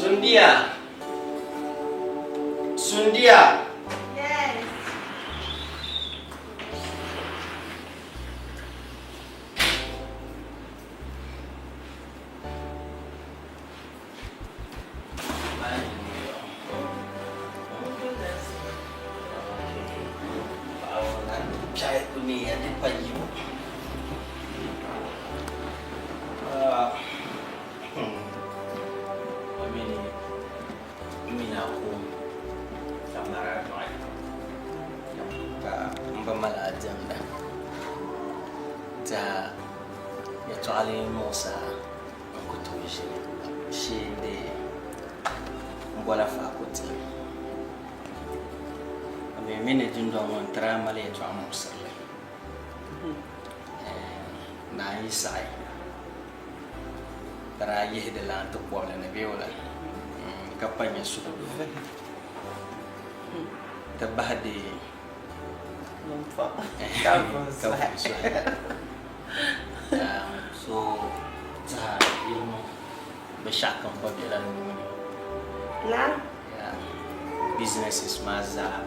Sundia. Sundia. Yes. Yɛtɔɣili muɣisa n ku tooi ʒini shee n-deei m-bɔla faako ti. A mi mi ni dundɔŋ ŋɔ n-tiri a mali yɛtɔɣ muɣisirili. Naa yi saɣi ka daa yihi di lana ti kɔbili ni bee wula ka pa nya suhudoo ti bahi deei ka vuhi suhi. So tiha yili ŋɔ binshɛɣu kam gba bela n nuu ni. Businesses maa zaa,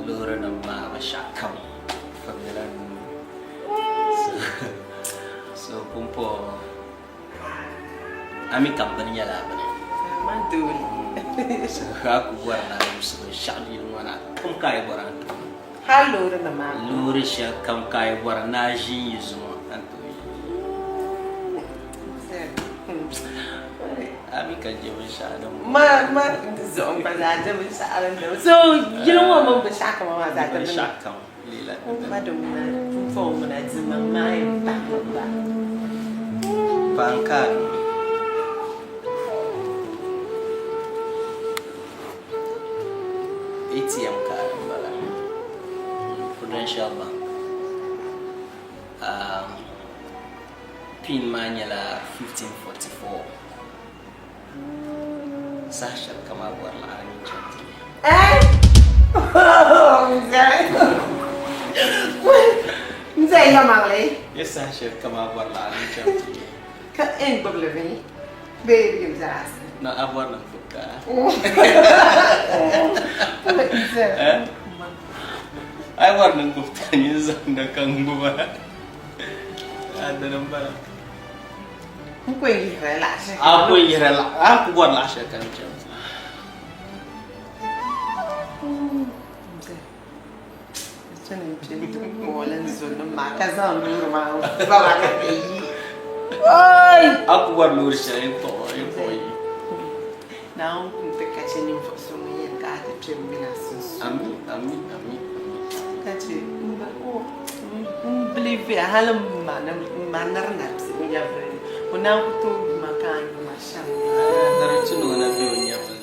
loorinima maa binshɛɣu kam gba bela n nuu ni. So pumpɔŋɔ a mi ka bini nyɛla a bini. So a ku bɔri ni a yuusi binshɛɣu yili ŋɔ ni a kam ka a yi bɔri a ni tooi. Hali loori nim maa. Loori shɛli kam ka a yi bɔri ni a ʒi n-yi zuŋɔ a ni tooi ʒi. A mi ka je binshɛɣu din bɔŋɔ. Ma ma zuɣu n gba zaa je binshɛɣu din bɔŋɔ. So yili ŋɔ mini binshɛɣu kam maa zaa ti bini. Binshɛɣu kam leela di dini. Ma di ŋuna pumpɔŋɔ ŋuna di maŋ maa yɛn pahi mi gba. Paɣa n ka a nuu. ATM card n bala Prudential Bank pin maa nyɛla 1544 saha shɛli kam a bɔri laɣiri ni chaŋ ti lihi. N zaya yɛlimaŋli. Yɛ saha shɛli kam a bɔri laɣiri ni chaŋ ti lihi. Ka n gbubili bee bee bɛ zaa Na a bɔri ni n gbubi ka. A yi bɔri ni n gbubi ka nyin zaŋda ka n gbuba. A dini m-bala. N ku yɛn yihirila laɣ shɛli. A ku yɛn yihirila laɣ, a ku bɔri laɣ shɛli ka n chaŋ. A ku bɔri loori shɛli n kpuɣi n kpuɣi yi. Ami ami ami ami. Di tu ni o na be o nyɛvili ni.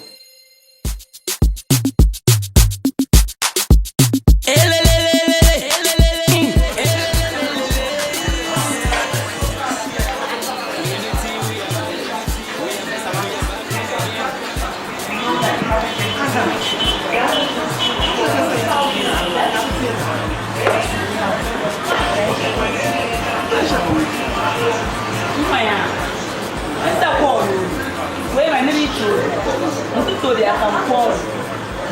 N ti tooi ya ka n kool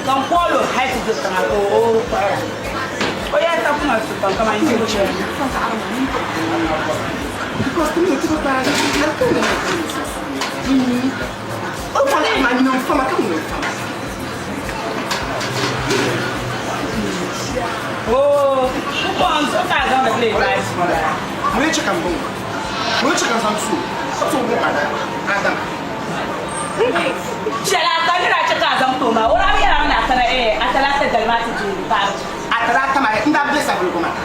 ka n kool o hali ti do tiŋa ka o kpuɣira o yaa ta kuma su pam kamani yi chɛri Oo n ka a zaŋdi play rice ŋɔ la. Chɛli a ka nira chɛ ka a zaŋ ti o maa, o daa bi yɛli a mi ni a kana eh a talaata dali maa ti duuni paɣibu. A talaata maa n daa be Savelugu maa.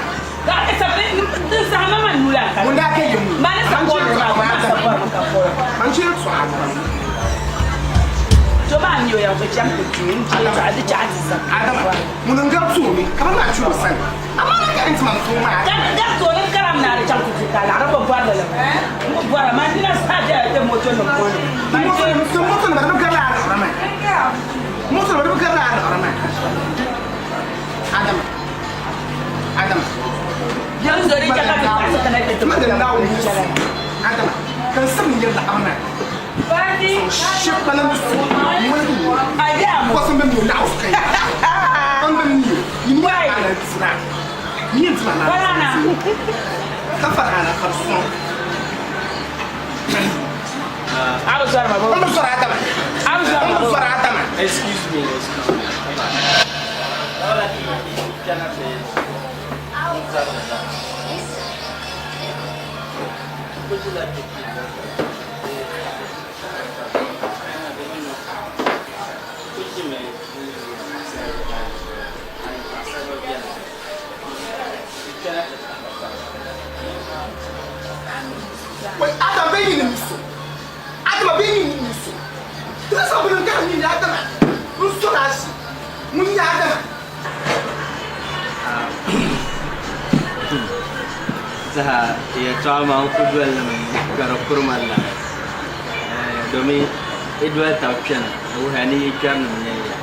Ka a Savili din saha ma man nuu la n kana. Ŋun daa be yim Ma ni sa kɔɔli maa, ma sa bɔrimi ka kɔɔli. Man chɛ tɔɣa pam. To maa n-nyɛ o yɛn ku cham ti duuni n-chɛ tɔɣa di chɛ a ti sa. Adama, ŋun n-gari tooni ka bɛ maa chɛ o sani. Amaa na ka n ti man tuun maa. Ka gari tooni n karam ni a di chaŋ ti di ka laɣiri bi bɔri li mi. N bi bɔra, man nina zaa bela ti moto nim ŋɔ ni. Ti moto nim, ti moto nima di bi garila a liɣiri maa. Moto nima di bi garila a liɣiri maa. Adama, Adama. Yɛm zo di chɛ ka ti paɣisi kana ti ti Ti ma din moto Naawuni nim ni chɛla. Adama, ka n sim n yiri liɣiri maa. Shɛba ban ni su ŋmaligi nyɛ kɔsim bɛ mi o naɣu kai ban bɛ mi o yi ni ana dira ni yɛn dira na ka fari ana ka di sɔŋ A bi zɔri ma n bi zɔri Adama n bi zɔri Adama. Excuse me, excuse me. Wai Adam bɛ yi ni mi so Adama bɛ yi ni mi so ti ni sababu ni ka mi ni Adama n sɔrɔ a ʒi ŋun nyɛ Adama. Zaha yɛltɔɣa maa n ku doli li mi ka di kuri ma lari domin i doli tabi kpɛna di wuhiya ni yi kpɛrinima nyɛ ya.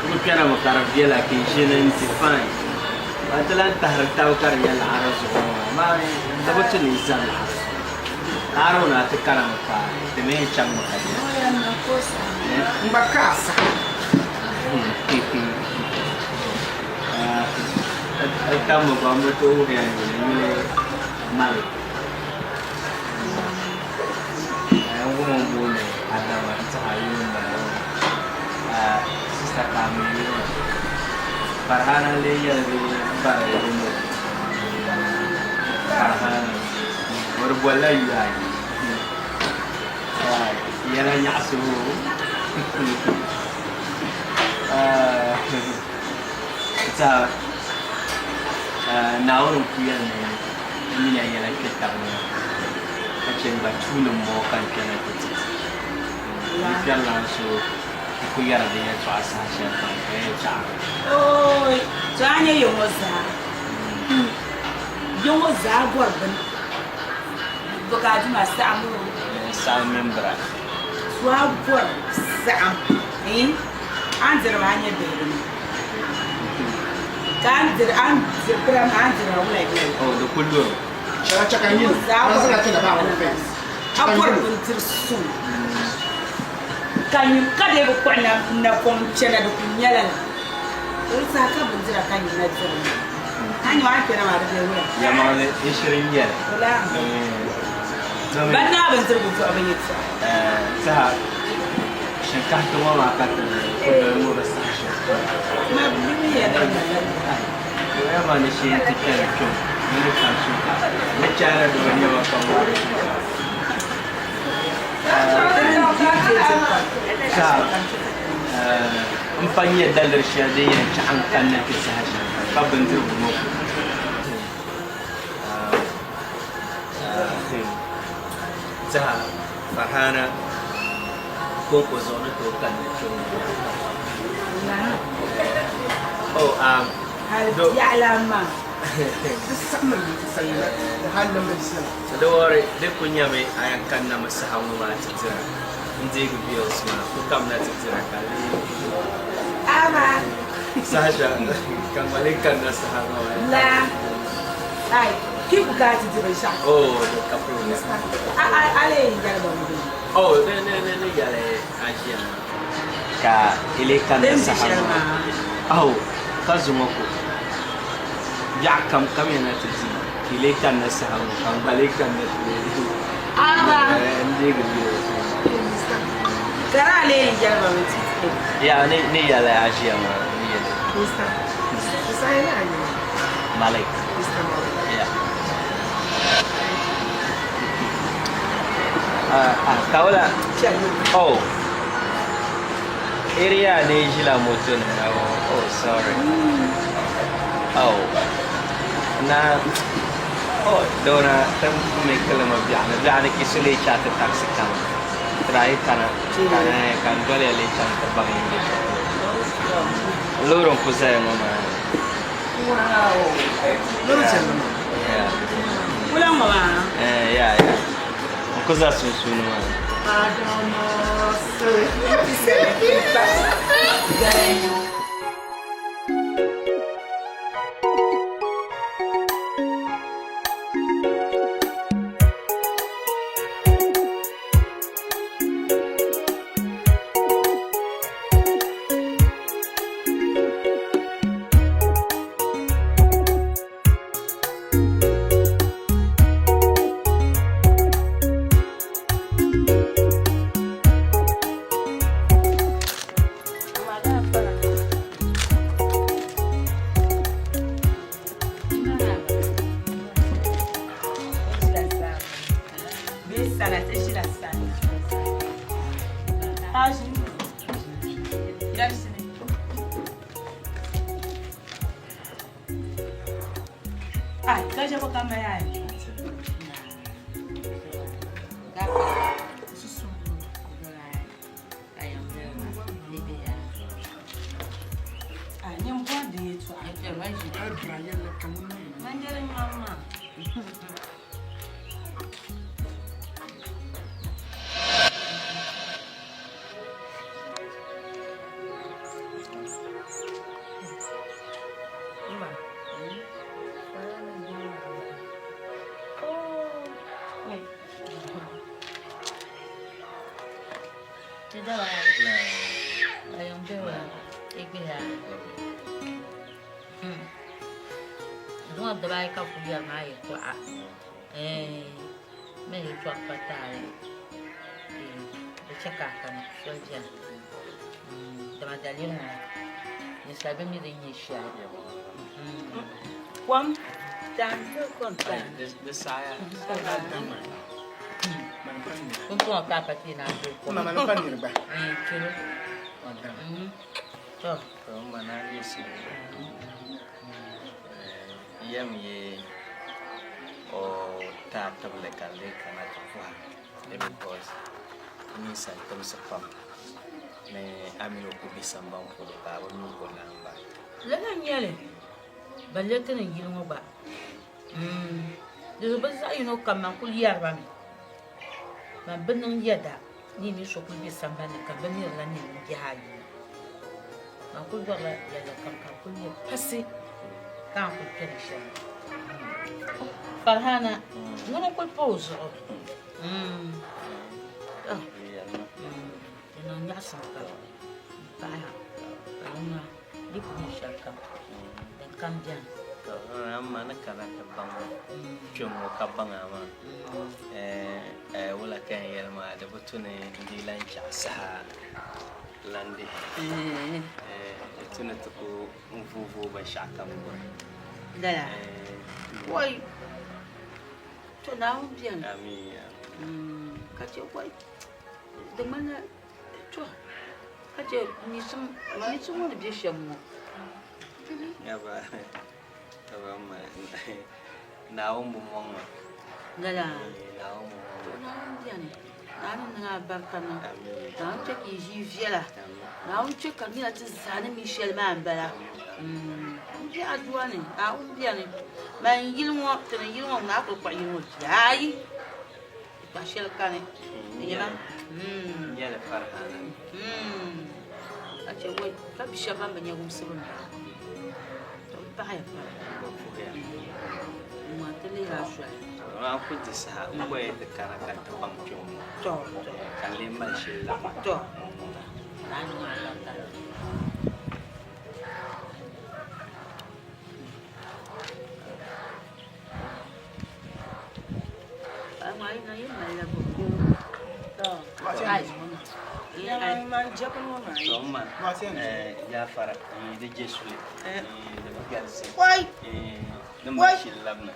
N ku kpɛna mi ka di viɛla ka yi ʒini n-di fine. Ka ti lahi tahiri taba ka di nyɛ laɣiri zuɣu ŋɔ maa amaa di bi tu ni yi zani laɣiri zuɣu. Laɣiri ŋɔ na ti kanami paai ti mi yɛn chaŋmi ka nyɛ. N gba ka a saha. Tammi gba m bi tooi wuhiya ni yuli Malik. N wum o ni booni Adama n-tɛhi a yuli m-bala ŋɔ. Sista ka a mi yuli maa. Farhana n-lee nyɛli bee m-bari din ni? Farhana. O di bolila yuya ayi. Yɛla nyaɣisibu. N-tɛha Naawuni n-ku yɛli ni n mini a yɛla kpe tab ni ka chɛ n gba tuuli m-bɔŋɔ ka n kpɛna ti ti ti. Yi kpɛrilan so n-ku yɛri di yɛltɔɣa saha shɛli kam ka yɛn chaɣiri. Ooi! To a nya ya ŋɔ zaa? Ya ŋɔ zaa bɔri bini. Bɔ ka a dima saɣim o? Saɣim mini bira. To a bɔri saɣim, eh? A ni diri maa nyɛ bihigu ni. Ka a ni diri, a ni diri bira maa, a ni diri maa wula nyɛ li? Oh, di ku luri. Shɛba chɛ ka n yi Zaa na bɔri zaŋ a ti na baa ŋɔ fence. A bɔri bindiri suŋ ka nyu ka dee bi kpuɣi napɔŋ chana di kuli nyɛla la. Di saha ka bindira ka nyu na diri mi. A nyu a ni kpɛna maa di bee wula? Yɛlimaŋli n shiri nyɛli. Wula? Ban naai bindirigu duɣibu yɛltɔɣa. Saha shinkahiti ŋɔ maa ka ti ku doli ŋɔ bi saha shɛli. Ma bi mi ya din niŋ la. Doya maa ni shee nti kpɛri kpɛm ni ni tam shinkaafa. Ni China doo nɛma pam ŋɔ shinkaafa. Saha m pa nya daliri shɛli din yɛn chaɣi n kanna kpe saha shɛli kam ka bindirigu ŋɔ ku. Saha Farhana konko zuɣu ni tooi kanna kpe ŋɔ. Oh, um, Hali biɛɣu lan maa. Di saɣimmi li ti saɣim la di hali lambi di sani. So don't worry, di ku nyami a yɛn kanna mi saha ŋɔ maa ti dira n-deegi bills maa, ku kamina ti dira ka lee Ama. Saha shɛli ka n gba lee kanna saha ŋɔ maa. La, ai, ki ku ka ti di binshɛɣu. Oh, di ka problem. A a a lee yɛn yɛli ba mi bee? Oh, ni ni ni ni yɛli a ʒiya maa. Ka i lee kanna Din di saha shɛli ŋɔ maa. Oh, ka zuŋɔ ko biɛɣu kam kamiya na ti di ka i lee kanna saha ŋɔ ka n gba lee kanna ti lee Ama. n deegi bills maa. Ka a lee yɛn yɛli ba mi ti ti. Ya, ni ni yɛli a ʒiya maa ni yɛli. Mr. Mr. Ayana Ayana. Malik. Mr. Malik. Yeah. Ah, Kaola. Oh. Area ni ʒila moto ni na oh sorry. Oh. Na oh dona tam me kalama biɛɣuni biɛɣuni ki so lee chaati taxi kam try kana kana kan doli ya lee chaŋ ti baŋ yin be shɛli. Loori n ku zaya ŋɔ maa. Wow. Loori chɛli maa. Yeah. Wula ŋɔ maa? Eh, yeah, yeah. N ku za sunsuuni maa. Adama Ti ʒila sani. A ʒini. Ya ʒini. Ai, ka ʒe ka mali ai. Ai, nyɛ bɔri di yɛltɔɣa. Manjɛri nyɔŋ maa. Dibaayi ka kuli yɛri maa yɛltɔɣa mi yɛltɔɣa pa taali di chɛ ka a kana soli biɛni dama daliri ŋuna ninsal bi mi din nyɛ shɛli kom kom pumpɔŋɔ ka a pa ti naan tooi kom kilo to Yɛm yi o taai tibili ka di lee kana ti pɔhim ni because ninsal timsi pam ni a mini o ku be sambani polo ka a bi mi o laamba. Lala n-nyɛ li, balle ti ni yili ŋɔ gba. Di zuɣu bɛ zaɣ yino kam man kul yɛri ba mi, Man bi niŋ yɛda ni yi mini so kul be sambani ni ka bɛ mirila niriba bihi ayi ŋɔ. Man kul bɔrila yɛlli kam ka di kul nyɛ pasi ka a ni kul kpɛri shɛli. Farhana, ŋuni n-kul pa o zuɣu. Tɔ! Di niŋ nyaɣisim pam m-pahi ka di ŋuna di ku nyɛ shɛlikam, din kam beni. Tɔ! Amaa ni kana ti baŋ kpiɔŋ ŋɔ ka baŋ a maa, wula ka n yɛli maa, di bi tu ni n dii lan chaɣ saha lan dihi. Di tu ni ti ku vuuvuui binshɛɣukam guri. Lala. Wai! To Naawuni beni. Amii. Ka chɛ wai! Di ŋmanila to ka chɛ miisim ŋɔ ni be shɛm ŋɔ. Yaba, yaba ma, Naawuni bi mɔŋ ma. Lala. Naawuni bi mɔŋ ma. To Naawuni beni. Naawuni niŋ a barika niŋ. Naawuni chɛ ka yi ʒii viɛla. Naawuni chɛ ka di nyɛla ti zaa ni mi shɛli maa m-bala. M be adua ni, Naawuni beni. Man yili ŋɔ, ti ni yili ŋɔ, ŋuna a kuli kpuɣi yili ŋɔ bihi ayi. Kpa shɛli kani. Di nyɛla. Nyɛli farihana. Ka chɛ wai ka bi shɛba ban bi nya wumsibu mi. To m paɣiya pam. Bɛ puhiya. N ŋma ti lihiri a soli. A ku di saha n gba yi ti kana ka ti baŋ kpiɔŋ ŋɔ. To, to. Ka n lee mali shili laɣima. To. Naa niŋ alibarika. Jaafar di je suli di bi galisi di mali shili labina.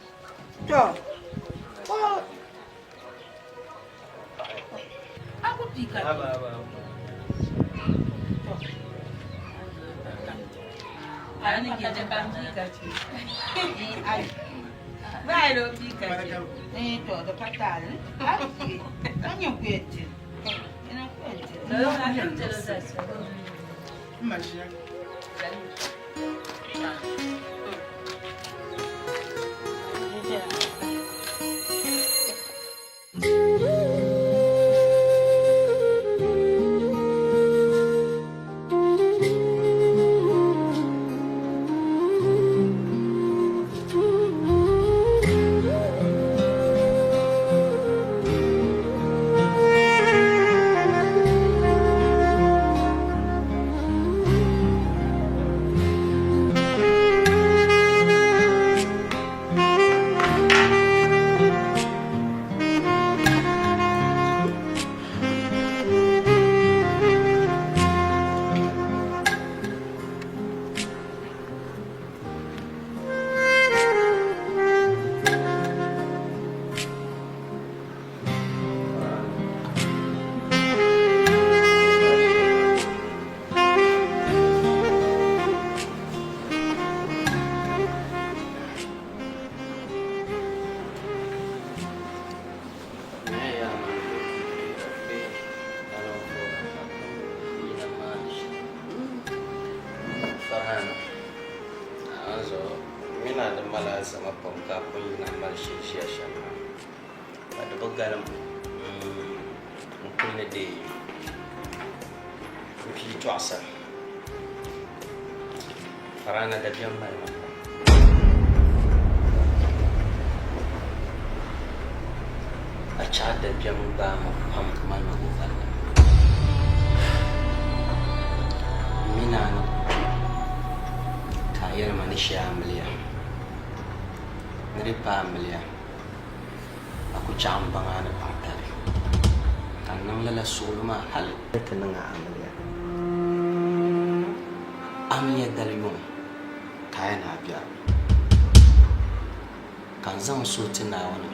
alizama pam ka a pun yina m-mali shee ʒiya shɛm maa. Ka di bi galim n kuli ni deei m pii tɔɣisa. Farana dabiɛm mali ma pam. A chaɣ dabiɛm gbaai ma pam mali ma govalli. M mi ni a ni ku kpi ka a yɛli ma ni shee amiliya, ni di paai amiliya a ku chaɣ m-baŋ a ni paɣ tali, ka n niŋ lala suɣilo maa hal ti niŋ a amiliya. Amiliya dali yuŋ ka a yɛn a biɛri, ka n zaŋ n suhu ti Naawuni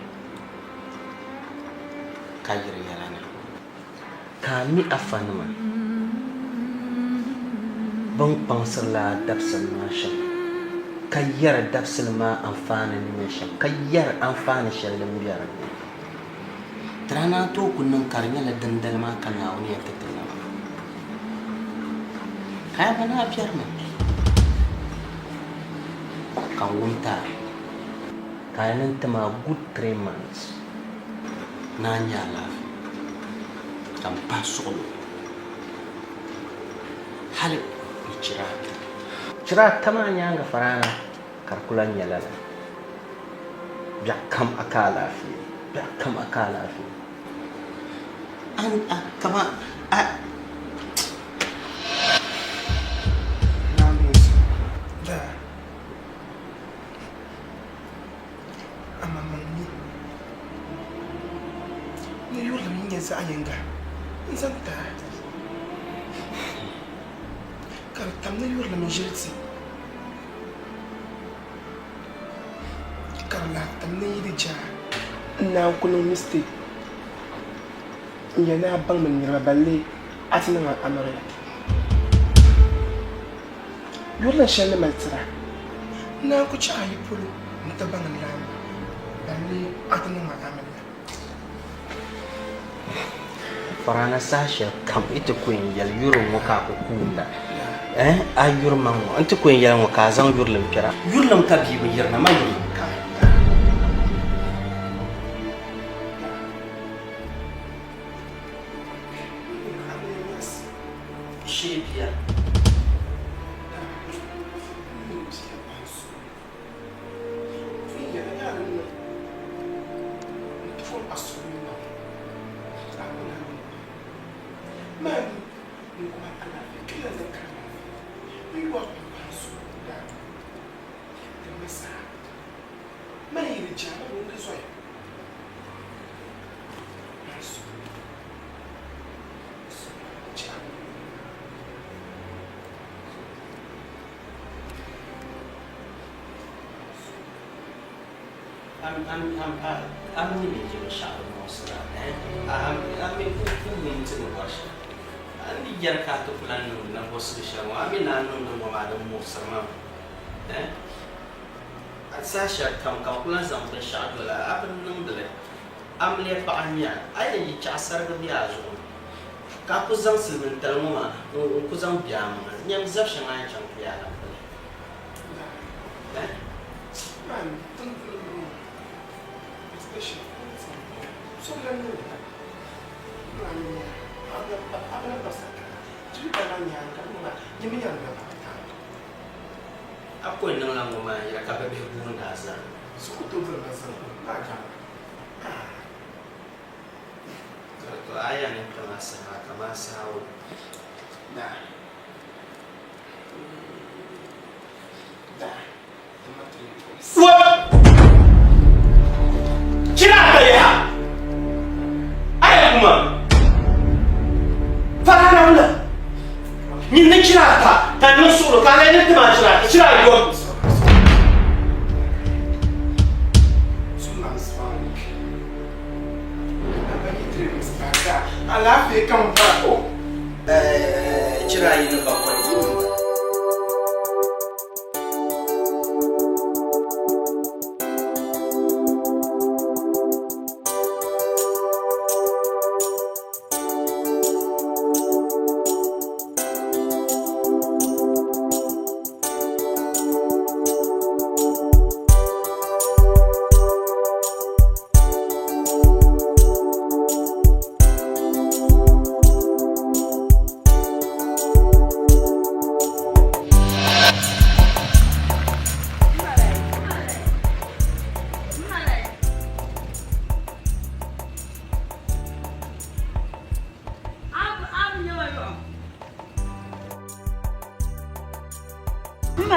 ka yiri yɛla ni. Ka a mi afanima bɛn kpaŋsirila a dabisili maa shɛm, ka yɛri dabisili maa anfaani ni nyɛ shɛm, ka yɛri anfaani shɛli din be di ni. Di daa naan tooi ku niŋ ka di nyɛla dindali maa ka Naawuni yɛn ti ti nama. Ka a ba ni a biɛri ma, ka n wum ti a, ka a niŋ ti ma good 3 months ni a nya alaafee, ka m pahi suɣilo hali ni chira ata. Chira ata maa nyaaŋa farana ka di ku lan nyɛ lala. Biɛɣu kam a ka alaafee, biɛɣu kam a ka alaafee. A ni a kaman a. Naawuni daa amaŋmaŋ mi ni yurilim yi nyɛ zaɣ yinga n-zaŋ ti a, ka di tam ni yurilim n-ʒili ti, ka di lahi tam ni yi di je a. N naan ku niŋ mistake n-yɛli ni a baŋmi niriba balle a ti niŋ a amiliya. Yurilim shɛli ni mali tira, n naan ku chaɣ a yi polo nti baŋ n laamba, balle a ti niŋ ma amiliya. Farana saha shɛli kam yi ti ku yɛn yɛli yuri ŋɔ ka a ku kuunda eh a yuri ma ŋɔ n ti ku yɛn yɛli ŋɔ ka a zaŋ yurilim kpɛra yurilim ka bia bi yirina ma yurilim ka. Shee bia. A mi ni nyɛ binshɛɣu din muɣisiri a, a mi ku wum ti ni bɔri shɛli. A ni yɛri ka a ti ku lahi niŋdi nambosi shɛli ŋɔ, a mi naan niŋdi ŋɔ maa din muɣisiri ma mi. A saha shɛli kam ka n ku lahi zaŋ binshɛɣu doli a, a bi niŋdi li. Amiliya paɣa n-nyɛ a, a yɛn yi chaɣ sarigi be a zuɣu ni, ka a ku zaŋ silimiintali ŋɔ maa n-ku zaŋ be a maŋa. Nyam zab shɛŋa a ni chaŋ ti yaa la m-pili. A ku niŋla ŋɔ maa yɛla ka bɛ bihi guuni a zaa. To a yɛn ni kpɛm a saha kaman saha o. What? Chira ata yaha. Aya kuma. Farana wula. Nyin ni chira ata ka niŋ suɣulo ka a lahi ni ti maa chira ata chira ayɔbu. Alaafee ka n bɔra o. Chira ayi ni bakɔi.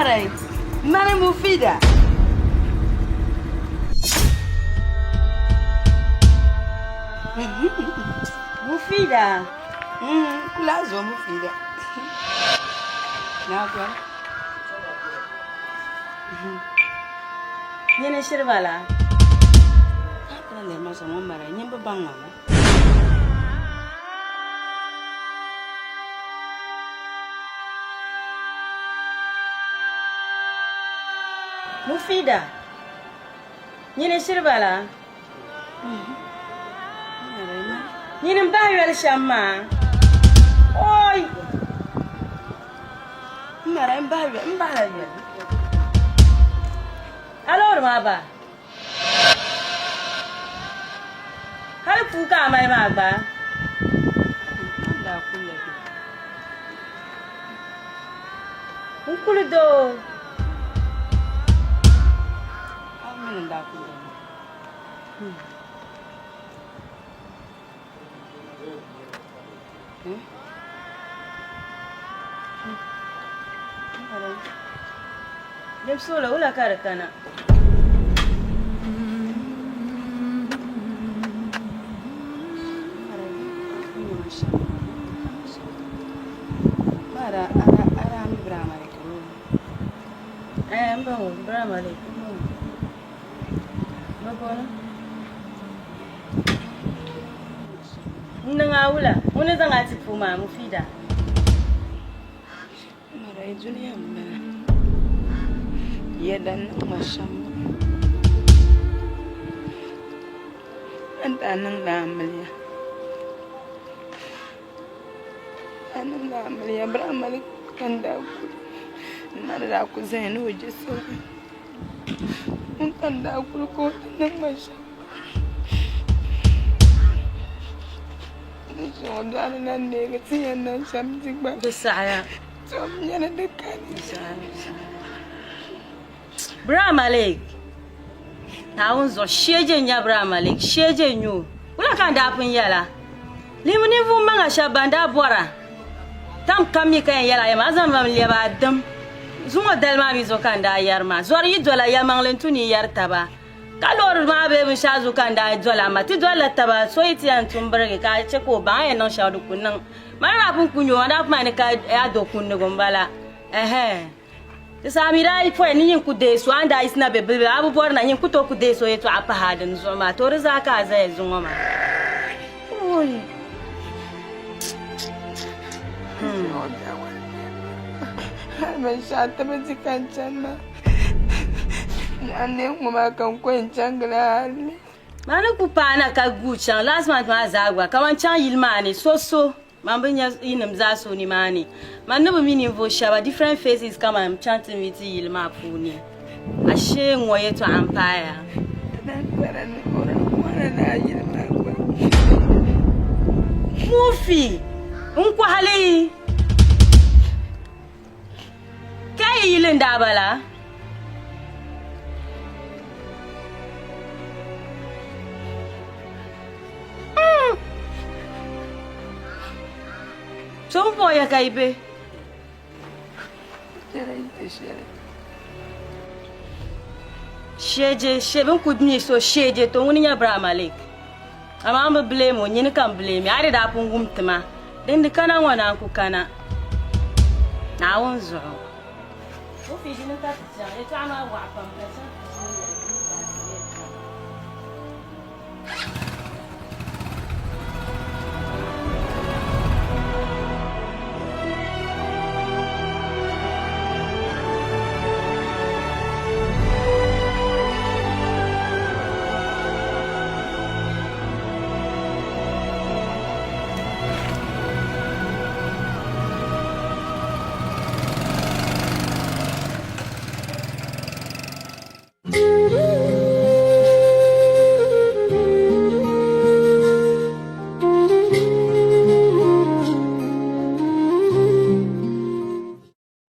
Marai, mani Mufida. Mufida. Kula zo Mufida. Na gwa. Nyini shiri bala. Kula le ma so mo marai, nyimba bangwa ma. Mufida. Nyini shiri bala. Nyini n bahi yoli shɛm maa. Oi! Marai n bahi yoli, n bahi la yoli. A loori maa ba. Hali puu ka a mali maa gba. Daa kulla bi. N kuli doo. A mini daa kulla bi. Lebisoola wula ka di kana? Mara ara ara mi brahma le ko. Eh, n baŋ o, Ibrahim alaikum. N baŋ o. Ba bɔna. N niŋ a wula? Ŋuni zaŋ a ti puu maa, Mufida? Mara duniya n bala. Yɛda niŋ ma shɛm. An daa niŋla amiliya. A niŋla amiliya Ibrahim Ali ka n daa kuli. N ma ni daa ku zaya ni o je soli. N ka n daa kuli ka o ti niŋ ma shɛm. Ni zuɣu biɛɣuni na neegi ti yɛn niŋ shɛm di gba. Di saɣaya. Tom nyɛla di kani. Ibrahim Alik. Naawuni zuɣu sheeje n-nya Ibrahim Alik, sheeje n-nya o. Wula ka n daa pun yɛla? Lihimi ninvuɣ maŋa shɛba ban daa bɔra tam kam mi ka yɛn yɛla a yɛma, a zaŋdi ma mi lɛbi a dim. Zuŋɔ dali maa mi zuɣu ka n daa yɛri maa. Zɔri yi dola yɛlimaŋli n-tu ni yi yɛri taba. Ka loori maa bee binshɛɣu zuɣu ka n daa dola, amaa ti dolila taba, so yi ti yɛn tum birigi ka a chɛ ka o baŋ a yɛn niŋ shɛli di ku niŋ. Mani daa pun ku nya o, a daa pun mali ni ka a do kundigu m-bala. Ɛhɛn. Di saha mi daa yi pɔi ni nyin ku deei so, a ni daa yiɣisi na be bilibili, a bi bɔri na nyin ku tooi ku deei so yɛtɔɣa pahi a dini zuɣu maa, to di zaa ka a zaya zuŋɔ maa. Oi! Hali binshɛɣu ti bi di ka n chani maa. Mɔɣu ni ŋɔ maa ka n ko n chaŋ gili hali. Maa ni ku paai na ka guui chaŋ last month maa zaa gba, kaman chaŋ yili maa ni so so Man bi nya yinim zaa so nimaani. Man ni bi mi ninvuɣ shɛba, different faces kaman chaŋ ti mi ti yili maa puuni. Ashee ŋ-ŋɔ yɛtɔɣa m-paaya. Mufi, n kɔhi li. Ka yi yili n-daa bala? So m-buɣi ya ka yi be? Sheje, she, bɛ ni kuli mi so Sheje, to ŋuni n-nyɛ Abraham Alik. Amaa m bi blame o, nyini ka m blame a di daa pun wum ti ma. Din di kana ŋɔ naan ku kana. Naawuni zuɣu. O fi ʒini ka ti chaŋ, yɛtɔɣa maa waɣa pam ka chaŋ.